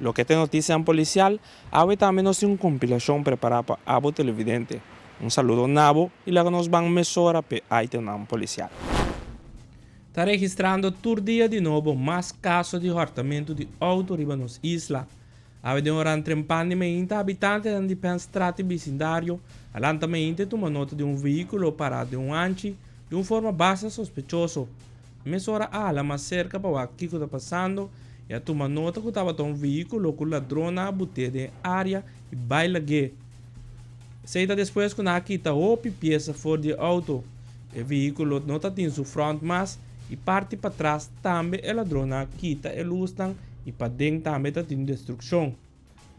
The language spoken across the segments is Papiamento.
Loke ta notisianan polisial, awe tambe nos tin un kompilashon prepará pa abo televidente. Un saludo na bo i laga nos ban mesora p'e itemnan polisial. Ta registrando tur dia di nobo mas kaso di hòrtamentu di outo riba nos isla. Awe den oran trempan di meinta habitantenan di Penstraat i bisindario a lanta meinta i tuma nota di un vehíkulo pará den un anchi di un forma basta sospechoso. Mesora a hala mas serka pa wak kiko ta pasando i a tuma nota ku tabata un vehíkulo ku ladronnan a but'é den e área i bai lag'é. Esei ta despues ku nan a kita hopi piesa for di e outo. E vehíkulo no ta tin su front mas i parti patras tambe e ladronnan a kita e lusnan i paden tambe ta tin destrukshon.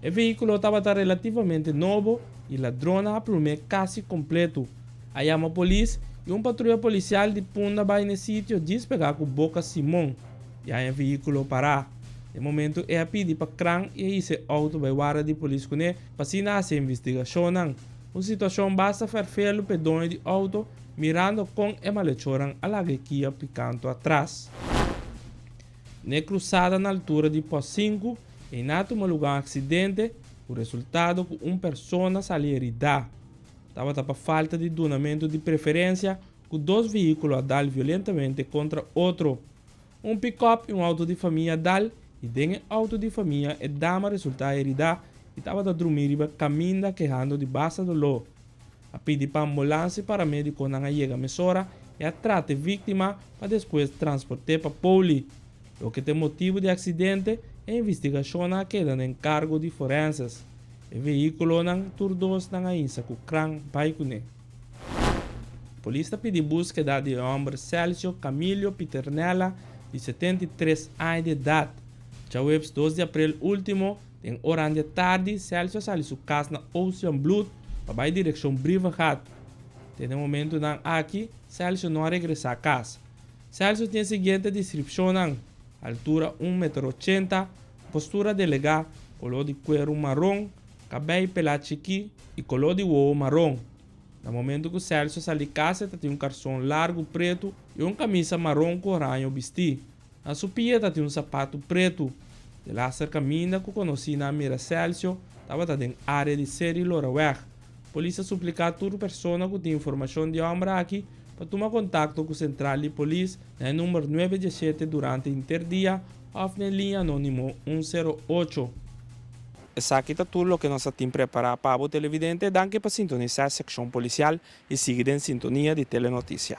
E vehíkulo tabata relativamente nobo i ladronnan a plum'é kasi kompletu. A yama polis i un patruya polisial di Punda bai n'e sitio djis pegá ku Boka Simon i haña e vehíkulo pará. E momentu e a pidi pa kran i a hisa e outo bai warda di polis kuné pa asina hasi e investigashonnan. Un situashon basta fèrfelu p'e doño di outo mirando kon e malechornan a laga e kia pikantu atras. N'e krusada na altura di Pos Sinku, einá tuma lugá un aksidente ku resultado ku un persona sali heridá. Tabata pa falta di dunamentu di preferensia ku dos vehíkulo a dal violentamente kontra otro. Un pikòp i un outo di famia a dal i den e outo di famia e dama resultá heridá i tabata drumí riba kaminda kehando di basta doló. A pidi pa ambulans i paramedikonan a yega mesora i a trata e víktima pa despues transport'é pa Poli. Loke ta e motibu di e aksidente, e investigashonnan a keda na enkargo di forenses. E vehíkulonan tur dos nan a hinsa ku kran bai kuné. Polis ta pidi búskeda di e hòmber Celcio Camilio Piternella di 73 aña di edat. Djaweps 2 di aprel último, Den oran di e tardi, Celso a sali su kas na Ocean Bloed pa bai direkshon Brievengat. Te den momentunan aki, Celso no a regresá kas. Celso tin e siguiente deskripshonnan, altura un meter 80, postura delegá, koló di kueru maron, kabei pelá chikí i koló di wowo maron. Na momentu ku Celso a sali kas e ta tin un karson largu pretu i un kamisa maron ku oraño bistí. Na su pia ta tin un sapatu pretu. De laster kaminda ku konosínan a mira Celcio tabata den área di Seri Loraweg. Polis a supliká tur persona ku tin informashon di e hòmber aki pa tuma kontakto ku sentral di polis na e number nuebe diesshete durante henter dia òf na e liña anónimo un sero ocho. Esaki ta tur loke nos a tin prepará pa bo televidente. Danki pa sintonisá e sekshon polisial i sigui den sintonia di Telenotisia.